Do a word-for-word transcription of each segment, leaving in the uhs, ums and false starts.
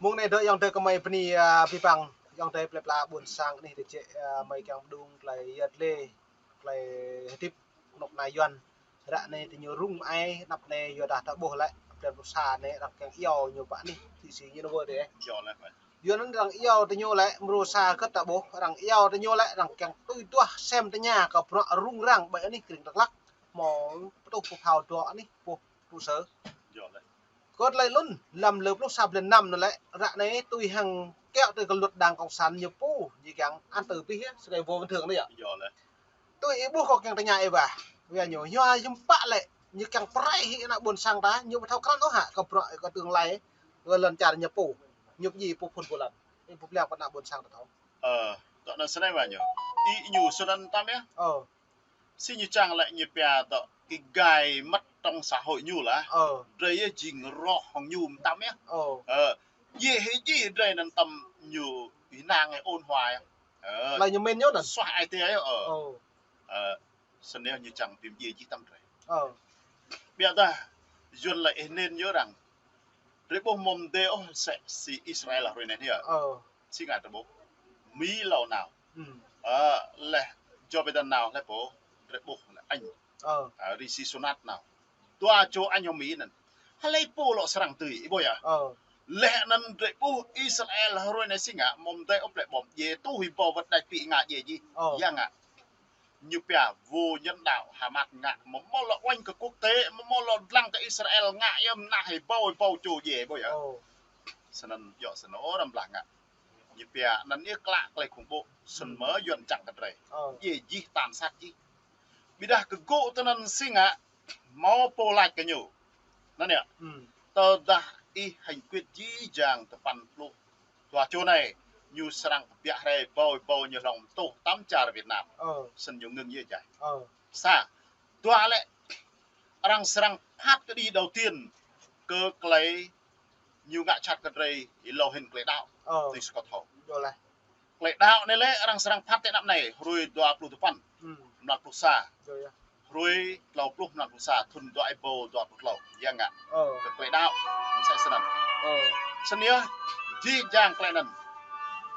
Mơ̆ng anai dŏ ayŏng adơi kơmơi bơni, a, abih bang ayŏng adơi plơi pla ƀôn sang anih tơčĕ, a, mơi kiăng pơdŏng tơlơi yơh tơlơi, tơlơi hơdip kơnuk kơna Yuan. Ră anai tơ ñu rŭng ai, anăp anai yua dah ta ƀuh lĕ, blan pluh sa anai arăng kiăng iâu ñu pă anih, thụy sĩ ñu nao wơ̆t dih. Yua anŭn arăng iâu tơ ñu lĕ, mrô sa kơ̆t ta ƀuh, arăng iâu tơ ñu lĕ, arăng kiăng tui duah sem tơña kơ bruă rŭng răng ƀơi anih krĭng Dak Lak. Hmâo pơtuh pơphao dŏ anih, pơtuh trụ sở. Kơ̆t lĕ lŏn, lăm lơ pluh sa blan năm anŭn lĕ, ră anai tui hăng kiăo tui kơ luật đảng cộng sản ñu pô, ñu kiăng án tử pih yơh, sơkai vô bình thường anai yơh. Tui ih ƀuh kâo kiăng tơña ih ƀă. Wia ñu, yua hiư̆m pă lĕ, ñu kiăng pơrai hĭ ană ƀôn sang ta, ñu ƀu thâo krăn ôh hă, kơ bruă, kơ tương lai, kơ lŏn čar ñu pô. Ñu pơdjai pô phun pô lăn. Ih ƀuh ƀlĕ kơ ană ƀôn sang ta thâo. Ơ, tŏ anŭn snei wă ñu. Ih ñu sơnăn tam yơh. Ơ. Si ñu čang lĕ ñu pia tŏ cái gai mắt trong xã hội ñu lah. Ơ. Drei yơh jing roh hăng ñu tam yơh. Ơ. Ơ, djai hĭ djai drei anŭn tam ñu ih năng ai ôn hòa yơh. Ơ. Lĕ ñu mĭn ñu anŭn. Suaih ai tiê yơh. Ơ. Ơ. Ơ, snei ñu čang pim djai jih tam drei. Ơ. Biă dah, Yuan lĕ ih anŭn yơh arăng. Drei ƀuh mơ̆ng dê ôh sĕ si Israel hrơi anai yơh. Ơ. Si ngă drei ƀuh. Mi hlâo nao. Ơ, leh Joe Biden nao leh pô, drei ƀuh leh Anh. Ơ. A, Rishi Sunak nao. Dua čô Anh hăng Mi anŭn. Hlơi pô lŏ srăng tui, ih ƀuh yơh. Ơ. Leh anŭn drei ƀuh Israel hrơi anai si ngă, mơ̆ng dê ôh plĕ bom djai, tuh ih ƀuh wơ̆t đai pĭ ngă djai jih. Ơ. Yua ngă. Ñu pia vô nhân đạo Hamas ngă, mơ̆ mơ̆ lŏ uañ kơ quốc tế, mơ̆ mơ̆ lŏ dlăng kơ Israel ngă yơh mơnah ih ƀuh, ih ƀuh čô djai ƀuh yơh. Ơ. Sơnăn yơh sơnăn ôh arăng blah ngă. Ñu pia anŭn yơh klă tơlơi khủng bố, sơnăn mơ̆ Yuan čang kơ drei. Ơ. Djai jih tàn sát jih. Ƀiădah kơ gŭ tơ anŭn si ngă, hmâo pô laĭ kơ ñu. Anŭn yơh. Tơdah ih hành quyết jih jang tơpăn pluh dua čô anai, ñu srăng kơbiă hrơi ƀuh ƀuh ñu hlŏng tuh tăm čar Việt Nam. Ơ. Sơnăn ñu ngưng yơh jai. Ơ. Sa, dua lĕ, arăng srăng phat kơđi đầu tiên kơ tơlơi ñu ngă čăt kơ drei hlâo hĭn tơlơi đaŏ. Ơ. Tui si kâo thâo. Dua lĕ. Tơlơi đaŏ anai lĕ arăng srăng phat tơ anăp anai, hrơi dua pluh tơpăn, mlan pluh sa. Hrơi tlâo pluh mlan pluh sa, thŭn dua êbâo dua pluh tlâo, yua ngă. Ơ. Kơ tơlơi đaŏ, mơsĕ sơnăn. Ơ. Sơnăn yơh, jih jang tơlơi anŭn.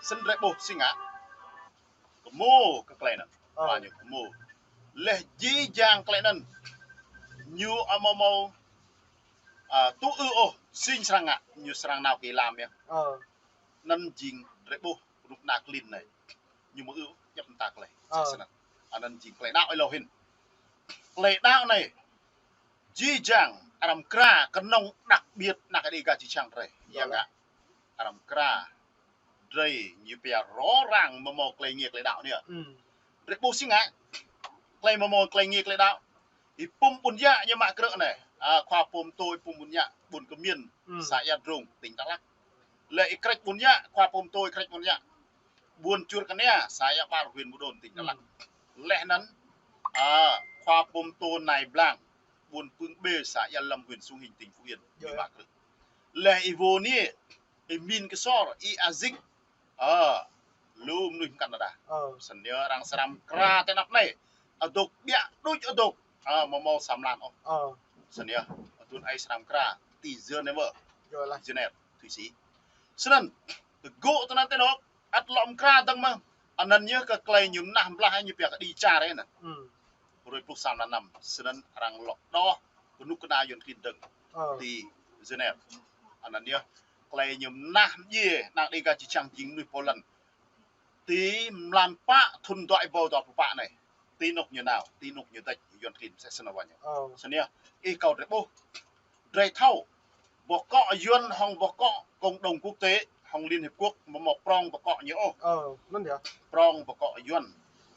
Sơnăn drei ƀuh si ngă. Kơ mơ̆ kơ tơlơi anŭn. Ơ. Wă ñu kơ mơ̆. Leh jih jang tơlơi anŭn. Ñu amâo mâo, a, tŭ ư ôh, sĭt srăng ngă, ñu srăng nao kơ lam yơh. Ơ. Anŭn jing drei ƀuh, kơnuk kơna klin anai. Ñu mơ̆ ư, djŏp mơta tơlơi. Ơ. Sơnăn. Anŭn jing tơlơi đaŏ hlâo hĭn. Tơlơi đaŏ anai, jih jang, arăng mơkra, kơnơ̆ng đặc biệt, ană Đêga jih jang drei. Yua ngă. Arăng mơkra, drei ñu pia rŏ răng mơ̆ mơ̆ tơlơi ngiê tơlơi đaŏ anai. Drei ƀuh si ngă, tơlơi mơ̆ mơ̆ tơlơi ngiê tơlơi đaŏ. Ih pum ƀun yă ñu mă krư̆ anai. A, khua pum tui pum ƀun yă, ƀun Kơmiên, xã Ia Drông, tỉnh Đắk Lắk. Lĕ ih krĕč ƀun yă, khua pum tui krĕč ƀun yă. Ƀun Čur Kơnia, xã Ia Ƀar, huyện Buôn Đôn, tỉnh Đắk Lắk. Leh anŭn, a, khua pum tui Nai Blang, ƀun Pưng Bê, xã Ia Lâm, huyện Sông Hinh, tỉnh Phú Yên, ñu mă krư̆. Leh ih vô anai, ih Min Ksor, ih Azik. Ơ, lu mơnuih mơkăn đa đa. Ơ. Sơnăn yơh arăng srăng mơkra tơ anăp anai. Adôk biă đuč adôk. Ơ, mơ̆ mâo sa mlan ôh. Ơ. Sơnăn yơh, adun ai srăng mơkra. Ti Geneva. Geneva, Thụy Sĩ. Sơnăn, tơ gŭ tơ anŭn tơ anôk, ăt lŏm mơkra dơ̆ng mơ̆. Anŭn yơh kơ tơlơi ñu mơnah blah ñu pia kơđi čar anŭn. Hrơi pluh sa mlan năm, sơnăn arăng lŏ đŏh kơnuk kơna Yuan klin dơ̆ng. Ơ. Ti Geneva. Anŭn yơh, tơlơi ñu mơnah mdjiê, ană Đêga jih jang jing mơnuih pô lăn. Ti mlan pă thŭn dua êbâo dua pluh pă anai. Ti anôk ñu nao, ti anôk ñu dĕč, Yuan klin mơsĕ sơnăn wă ñu. Ơ. Sơnăn yơh, ih kâo drei ƀuh. Drei thâo, boh kŏ Yuan hŏng boh kŏ cộng đồng quốc tế, hŏng Liên Hiệp Quốc, mơ̆ mâo prŏng boh kŏ ñu ôh. Ơ, anŭn yơh. Prŏng boh kŏ Yuan,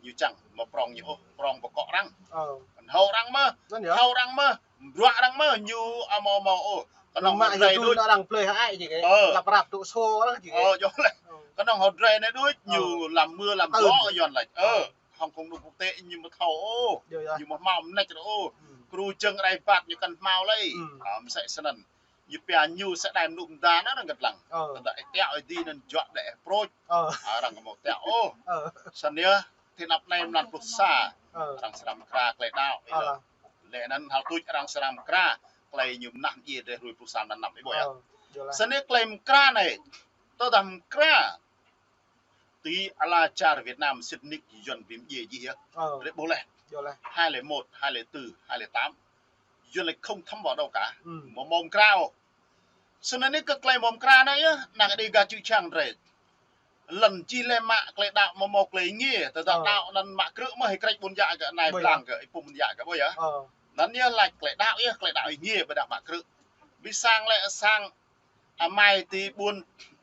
ñu čang, mâo prŏng ñu ôh, prŏng boh kŏ arăng. Ơ. Kăn hâo arăng mơ̆, anŭn yơh. Hâo arăng mơ̆, bruă arăng mơ̆, ñu amâo mâo ôh. Kơnơ̆ng hơdrei đôč. Arăng plơi hơai jing kơ. Ơ. Lăp rap tŭ sô arăng jing kơ. Ơ, yơh lĕ. Ơ. Kơnơ̆ng hơdrei anai đôč, ñu lăm mưa lăm gió Yuan lač. Ơ. Hŏng cộng đồng quốc tế ñu mâo thâo ôh. Yơh, yơh. Ñu mâo hmâo mơneč ôh. Kru jơ̆ng rai ƀat ñu kăn hmâo lơi. Ơ, mơsĕ sơnăn. Ñu pia ñu sĕ đai mơnŭ mơda anŭn arăng kơtlang. Ơ. Tơdah ih tiŏ ih dĭ anŭn juă đĕ ih prôč. Ơ. Arăng kơ mâo tiŏ ôh. Ơ. Sơnăn yơh, ti anăp anai mlan pluh sa. Ơ. Arăng srăng mơkra tơlơi đaŏ. Ơ. Leh anŭn hal tuč arăng srăng mơkra tơlơi ñu mơnah mdjiê drei hrơi pluh sa mlan năm ih ƀuh yơh. Ơ. Yơh lah. Snăn klei mkra anai, tơdah mkra, ti ala čar Việt Nam sĭt nik Yuăn bi mdjiê jih yơh. Ơ. Rĕ ƀuh leh. Yơh lah. Hai lẻ một, hai lẻ tư, hai lẻ tám. Yuăn lač không thấm vào đâu cả. Ơ. Mâo mâo mkra ôh. Snăn nik kơ klei mâo mkra anai yơh, anak Đêga čư̆ čhiăng drei. Lăn jih lĕ mă klei đăo mâo mâo klei êngiê, tơdah đăo anăn mă krư̆ mơh, hĭ krĕč ƀuôn jă gơ̆, anai blang gơ̆, ih pŭ ƀuôn jă gơ̆, ƀuh yơh. Ơ. Anăn yơh lač klei đăo yơh, klei đăo êngiê, ƀiădah mă krư̆. Bi sang lĕ sang amai ti ƀuôn,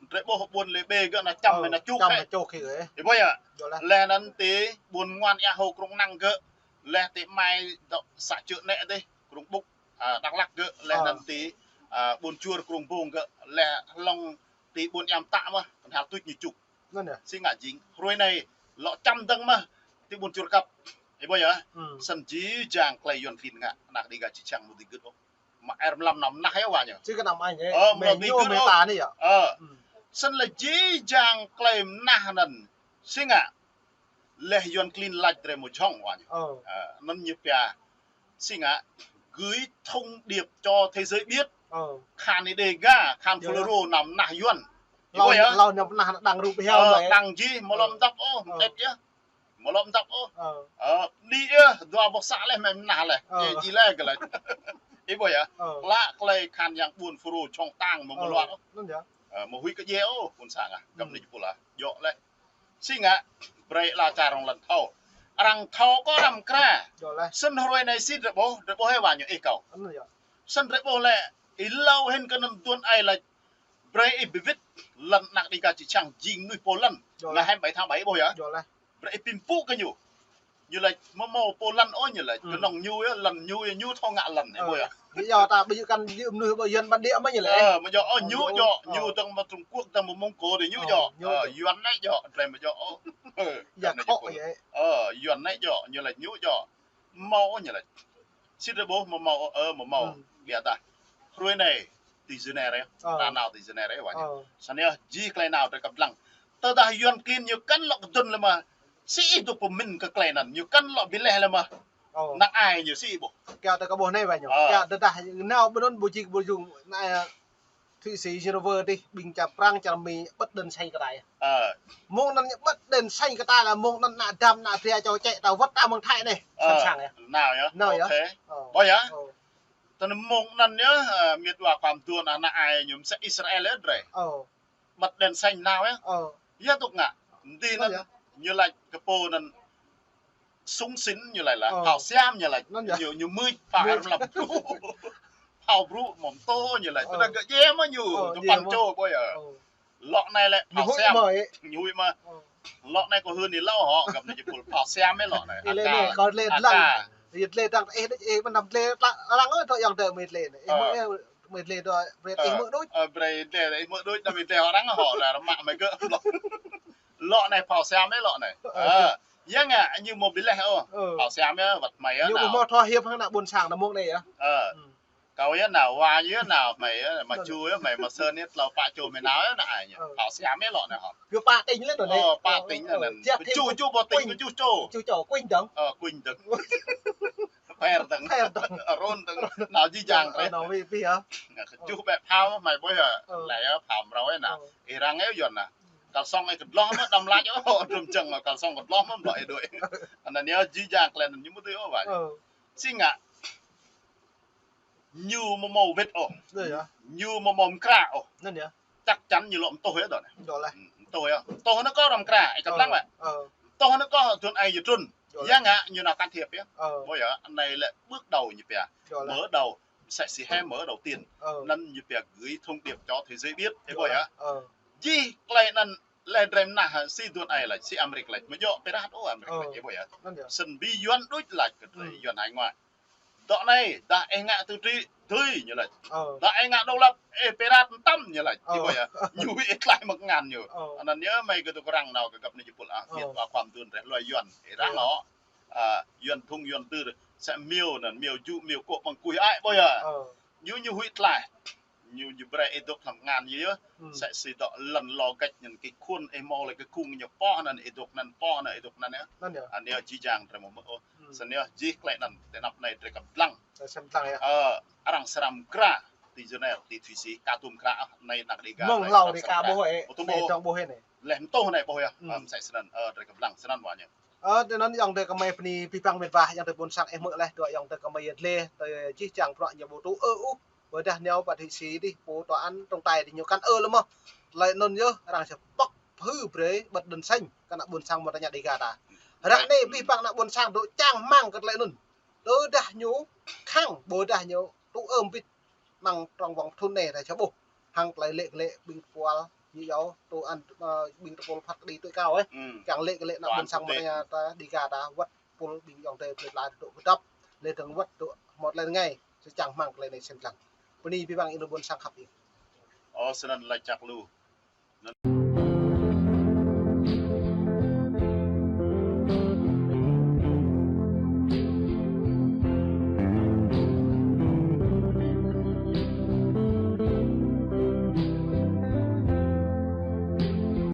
drei ƀuh ƀuôn Lê Bê gơ̆ nao čăm, ơ, nao čuk, čăm hĕ. Nao čuk hĕ. Ih ƀuh yơh. Yơh lah. Leh anăn ti ƀuôn Ngoan Ia Hô Krông Năng gơ̆, leh ti amai dŏ să Čư̆ Nĕ dih, Krông Ƀŭk, a, Dak Lak gơ̆, leh anăn ti, a, ƀuôn Čuôr Krông Bông gơ̆, leh hlŏng ti ƀuôn Iam Tă mơh, kơnhal tuč ñu čuk. Anăn yơh. Si ngă jing. Hruê anai lŏ čăm dơ̆ng mơh ti ƀuôn Čuôr Kăp. Ih ƀuh yơh. Ơ. Snăn jih jang klei Yuăn klin ngă, anak Đêga čư̆ čhiăng mâo dưi gưt ôh. Mă air mlam năm nah yơh wa ñu. Či kơ năm anh yơh. Ơ, mă mơ̆ dưi ñu gưt ôh. Mơta anai yơh. Ơ. Ơ. Snăn lĕ jih jang klei mnah anăn. Si ngă. Leh Yuăn klin lač drei mâo jhŏng wa ñu. Ơ. Ơ, anăn ñu pia. Si ngă, gửi thông điệp cho thế giới biết. Ơ. Khan Đêga, khan Fulro năm nah Yuăn. Ih ƀuh yơh. Lŏ năm nah đăng rup heo. Ơ, đăng jih, mâo lŏm dăp ôh, mơ̆ ĕp yơh. Mâo lŏm dăp ôh. Ơ. Ơ, đĭ yơh, dua boh să leh mơ̆ mnah leh. Ơ. Ê, jih leh gơ̆ leh. Ih ƀuh yơh. Ơ. Klă klei khan yang ƀuôn Fulro čhŏng tang mâo mâo luar ôh. Anăn yơh. Ơ, mâo huĭ kơ djai ôh, ƀuôn sang ah. Găp anei jih pul ah. Djŏ leh. Si ngă, brei ala čar rŏng lăn thâo. Arăng thâo kơ arăng mkra. Yơh lah. Snăn hruê anai si drei ƀuh, drei ƀuh hĕ wa ñu ih kâo. Anăn yơh. Snăn drei ƀuh lĕ, ih lâo hĭn kơ anăn tuôn ai lač. Brei ih bi wĭt lăn anak Đêga čư̆ čhiăng jing mnuih pô lăn. Yơh lah. Ngày hai mươi bảy tháng bảy ƀuh yơh. Yơh lah. Brei ih bi mpŭ kơ ñu. Ñu lač mâo mâo pô lăn ôh ñu lač. Ơ. Kơnơ̆ng ñu yơh, lăn ñu yơh, ñu thâo ngă lăn yơh, ƀuh yơh. Ơ. Ƀu djơ̆ ta ƀu djơ̆ kăn jing mnuih ƀu Yuăn bản địa mơh ñu lač. Ơ, ƀu djơ̆ ôh, ñu djŏ, ñu dơ̆ng mơ̆ng Trung Quốc, dơ̆ng mơ̆ng Mông Cổ dih ñu djŏ. Ơ, ñu djŏ. Ơ, Yuăn anei djŏ, drei ƀu djơ̆ ôh. Ơ, Yuăn anei djŏ, ñu lač ñu djŏ. Mâo ôh ñu lač. Si drei ƀuh mâo mâo, ơ, mâo mâo. Ơ. Ƀiădah. Hruê anai ti Geneva yơh. Ơ. Ta nao ti Geneva yơh wa ñu. Ơ. Snăn yơh jih klei nao drei kăp dlăng. Tơdah Yuăn klin ñu kăn lŏ kơdŭn leh mơh. Si ih dôk pơmĭn kơ klei anăn, ñu kăn lŏ bi leh leh mơh. Ơ. Năng ai ñu si ih ƀuh. Kiăng ta kơ ƀuh anai wa ñu. Ơ. Kiăng tơdah nao ƀơi anăn ƀu jing ƀu jung, anai, Thụy Sĩ, Geneva dih, ƀing čar Prăng, čar Mi, bật đèn xanh kơ ta yơh. Ơ. Mông anăn ñu bật đèn xanh kơ ta leh mông anăn ană dăm, ană dra čô čĕ ta wơ̆t ta mơ̆ng Thái anei. Ơ. Sẵn sàng yơh. Nao yơh. Nao yơh. Ôkê. Ơ. Ƀuh yơh. Ơ. Tơdah mông anăn yơh, ơ, mĭt wa khua mduôn ană ai ñu msĕ Israel yơh drei. Ơ. Bật đèn xanh nao yơh. Ơ. Yơh dôk ngă. Dih anăn yơh. Ñu lač kơ pô anăn súng sĭn ñu lač lah. Ơ. Phao siam ñu lač. Anăn yơh. Ñu, ñu mưč phao air mlam. Phao brŭ mơ̆ng tô ñu lač. Ơ. Tơdah gơ̆ djai mơh ñu, ơ, ñu djai păng mơh. Čô ƀuh yơh. Ơ. Lŏ anei lĕ ñu phao huĭ siam. Mơh ih. Ñu huĭ mơh. Ơ. Lŏ anei kâo hưn ih lâo hŏ, găp anei jih pul phao siam ih lŏ anei. Ih lĕ anei, kâo lĕ dlăng. Ih lĕ dlăng, ih đuč, ih ƀu năm lĕ arăng ôh, thâo yŏng tơ mĭt lĕ anei. Ih mơ̆, ih mĭt lĕ dua, brei ih mơ̆ đuč. Ơ, brei lĕ, ih mơ̆ đuč, đăm ih lĕ arăng hŏ, lĕ arăng mă mơ̆ gơ̆. Lŏ anei phao siam ih lŏ anei. Ơ. Ơ, yơh ngă, ñu mâo bi leh ôh. Ơ. Phao siam ih, wăt mơi ih. Ñu nao. Mâo thâo hiăp hăng ană ƀuôn sang ta mông anei yơh. Ơ. Ơ. Kâo yơh nao, wa yơh nao, hmei yơh, mă ču yơh, hmei mă sơnit tlâo pă čô hmei nao yơh, ană ai ñu. Ơ. Phao siam ih lŏ anei hŏ. Kơ pă tỉnh lĕ anei. Ơ, pă tỉnh anei. Ơ, ơ. Čuh čô, pă tỉnh, kơ čuh čô. Čuh čô, kuñ dơ̆ng. Ơ, kuñ dơ̆ng. Pher dơ̆ng. Pher dơ̆ng. Run dơ̆ng. Nao jih jang. Ơ, nao wĭ pih hă. Ngă kơ čuh bĕ phao, hmei ƀuh yơh. Ơ. Lĕ yơh, phao mrâo yơh nao. Ơ. Ih arăng yơh Yuăn nao. Kalsong ih kơdloh mơh, đăm lač ôh, drôm jơ̆ng, kalsong kơdloh mơh, blŏ ih đuaĭ. Anăn yơh jih jang klei anăn ñu mơ̆ tui ôh wa. Ơ. Si ngă. Ñu mâo mâo wĭt ôh. Yơh, yơh. Ñu mâo mâo mkra ôh. Anăn yơh. Chắc chắn ñu lŏ mtuh yơh dŏ anei. Dŏ leh. Ơ, mtuh yơh. Mtuh anăn kơ arăng mkra, ih kăp dlăng lĕ. Ơ. Mtuh anăn kơ tuôn ai ñu trŭn. Dŏ leh. Yơh ngă ñu nao can thiệp yơh. Ơ. Ƀuh yơh, anei lĕ bước đầu ñu pia. Dŏ leh. Mở đầu, msĕ si hĕ mở đầu tiên. Ơ. Anăn ñu pia gửi thông điệp cho thế giới biết. Ih ƀuh yơh. Ơ. Jih klei anăn leh drei mnah si tuôn ai lač, si Amêrik lač. Mơ̆ djŏ pơrat ôh Amêrik lač, ih ƀuh yơh. Anăn yơh. Snăn bi Yuăn đuč lač kơ drei, Yuăn hải ngoại. Dŏ anei, dah ih ngă tự trị, dưi ñu lač. Dah ih ngă độc lập, ih pơrat mtam ñu lač. Ih ƀuh yơh. Ñu huĭ ih tlaih mơ̆ng ngăn ñu. Anăn yơh hmei kơ dôk răng nao kơ găp anei jih pul ah, mĭt wa khua mduôn drei hluai Yuăn. Ih răng ôh. A, Yuăn Thung Yuăn Tư, msĕ Miêu anăn, Miêu Ju, Miêu Kô̆, Păng Kuih ai ƀuh yơh. Ñu, ñu huĭ tlaih. Ñu, ñu brei ih dôk hlăm ngăn ñu yơh. Msĕ si dŏ lăn lŏ găč anăn kơ khul ih mâo lĕ kơ khung ñu pŏh anăn ih dôk anăn pŏh anăn ih dôk anăn yơh. Anăn yơh. Anei yơh jih jang drei mâo mơ̆ ôh. Snăn yơh jih klei anăn ti anăp anei drei kăp dlăng. Ơ, arăng srăng mkra. ti Geneva, ti Thụy Sĩ, ka tum kră, anai ană Đêga, mơ̆ng anai hlâo ană Đêga ƀuh ơ, tum anai ƀuh. Tong ƀuh ơ anai. Leh mơtuh anai ƀuh yơh, hmm, ơ, msĕ snăn, ơ, drei kơblang snăn wă ñu. Ơ, tơ anŭn ayŏng adơi gơmơi bơni abih bang mĕt wa, ayŏng adơi ƀuôn sang ih hmư̆ leh, dua ayŏng adơi gơmơi yơh leh, tơ jih jang bruă ñu ƀu tŭ ơ ôh, ƀôdah ñu pơ Thụy Sĩ dih, pô tòa án trọng tài dih ñu kăn ơ lơ̆m mơh. Tơlơi anŭn yơh, arăng sa pŏk hư brơi, bất động sản, kơ ană ƀuôn sang mơ̆ng ană Đêga ta. Ră anai abih bang ană ƀuôn sang dŏ čang rơmang kơ tơlơi anŭn. Tơdah ñu khăng, ƀôdah ñu tŭ ơ mbĭt amăng trong vòng thŭn anai ta či ƀuh. Hăng tơlơi lĕ kơ lĕ ƀing tơpul ñu yua tòa án, ơ, ƀing tơpul phat kơđi tui kâo ơ. Hmm. Kiăng lĕ kơ lĕ ană ƀuôn sang mơ̆ng ană ta Đêga ta wăt pul ƀing ayŏng adơi plơi pla dŏ kơdŏp. Lĕ dơ̆ng wăt dŏ hmâo tơlơi rơngai, sa čang rơmang tơlơi anai sĭt lăng. Bơni abih bang ih ƀuôn sang khăp ih. Ơ, snăn lač čăk lu.